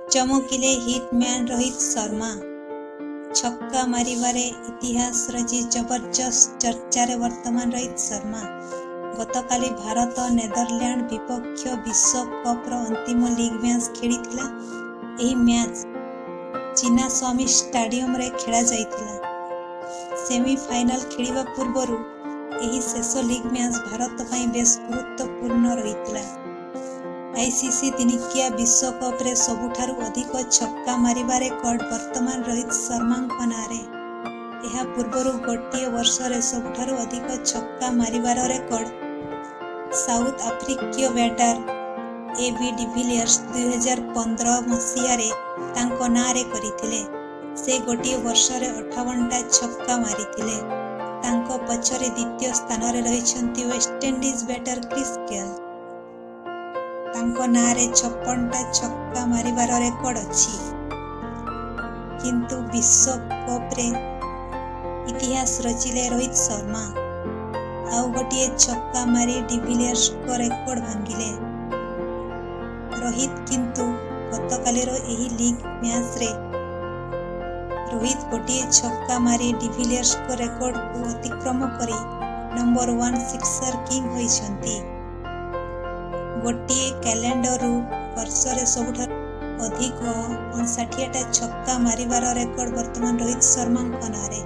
ଚମକିଲେ Hitman Rohit Sharma. ଛକ୍କା ମାରିବାରେ ଇତିହାସ ରଚି ଜବରଦସ୍ତ ଚର୍ଚ୍ଚାରେ ବର୍ତ୍ତମାନ ରୋହିତ ଶର୍ମା। ଗତକାଲି ଭାରତ ନେଦରଲ୍ୟାଣ୍ଡ ବିପକ୍ଷ ବିଶ୍ୱକପର ଅନ୍ତିମ ଲିଗ୍ ମ୍ୟାଚ୍ ଖେଳିଥିଲା। ଏହି ମ୍ୟାଚ୍ ଚିନ୍ନାସ୍ୱାମୀ ଷ୍ଟାଡିୟମରେ ଖେଳାଯାଇଥିଲା। ସେମିଫାଇନାଲ ଖେଳିବା ପୂର୍ବରୁ ଏହି ଶେଷ ଲିଗ୍ ମ୍ୟାଚ୍ ଭାରତ ପାଇଁ ବେଶ୍ ଗୁରୁତ୍ୱପୂର୍ଣ୍ଣ ରହିଥିଲା। ଆଇସିସି ଦିନିକିଆ ବିଶ୍ୱକପରେ ସବୁଠାରୁ ଅଧିକ ଛକ୍କା ମାରିବା ରେକର୍ଡ ବର୍ତ୍ତମାନ ରୋହିତ ଶର୍ମାଙ୍କ ନାଁରେ। ଏହା ପୂର୍ବରୁ ଗୋଟିଏ ବର୍ଷରେ ସବୁଠାରୁ ଅଧିକ ଛକ୍କା ମାରିବାର ରେକର୍ଡ ସାଉଥ ଆଫ୍ରିକୀୟ ବ୍ୟାଟର ଏ ବି ଡିଭିଲିୟର୍ସ 2015 ମସିହାରେ ତାଙ୍କ ନାଁରେ କରିଥିଲେ। ସେ ଗୋଟିଏ ବର୍ଷରେ 58ଟା ଛକ୍କା ମାରିଥିଲେ। ତାଙ୍କ ପଛରେ ଦ୍ୱିତୀୟ ସ୍ଥାନରେ ରହିଛନ୍ତି ୱେଷ୍ଟଇଣ୍ଡିଜ୍ ବ୍ୟାଟର କ୍ରିସ୍ ଗେଲ୍। ତାଙ୍କ ନାଁରେ 56ଟା ଛକ୍କା ମାରିବାର ରେକର୍ଡ ଅଛି। କିନ୍ତୁ ବିଶ୍ୱକପରେ ଇତିହାସ ରଚିଲେ ରୋହିତ ଶର୍ମା। ଆଉ ଗୋଟିଏ ଛକ୍କା ମାରି ଡିଭିଲିୟର୍ସଙ୍କ ରେକର୍ଡ ଭାଙ୍ଗିଲେ ରୋହିତ। କିନ୍ତୁ ଗତକାଲିର ଏହି ଲିଗ୍ ମ୍ୟାଚ୍ରେ ରୋହିତ ଗୋଟିଏ ଛକ୍କା ମାରି ଡିଭିଲିୟର୍ସଙ୍କ ରେକର୍ଡକୁ ଅତିକ୍ରମ କରି ନମ୍ବର ୱାନ୍ ସିକ୍ସର କିଙ୍ଗ ହୋଇଛନ୍ତି। ଗୋଟିଏ କ୍ୟାଲେଣ୍ଡର ବର୍ଷରେ ସବୁଠାରୁ ଅଧିକ 59ଟା ଛକ୍କା ମାରିବାର ରେକର୍ଡ ବର୍ତ୍ତମାନ ରୋହିତ ଶର୍ମାଙ୍କ ନାଁରେ।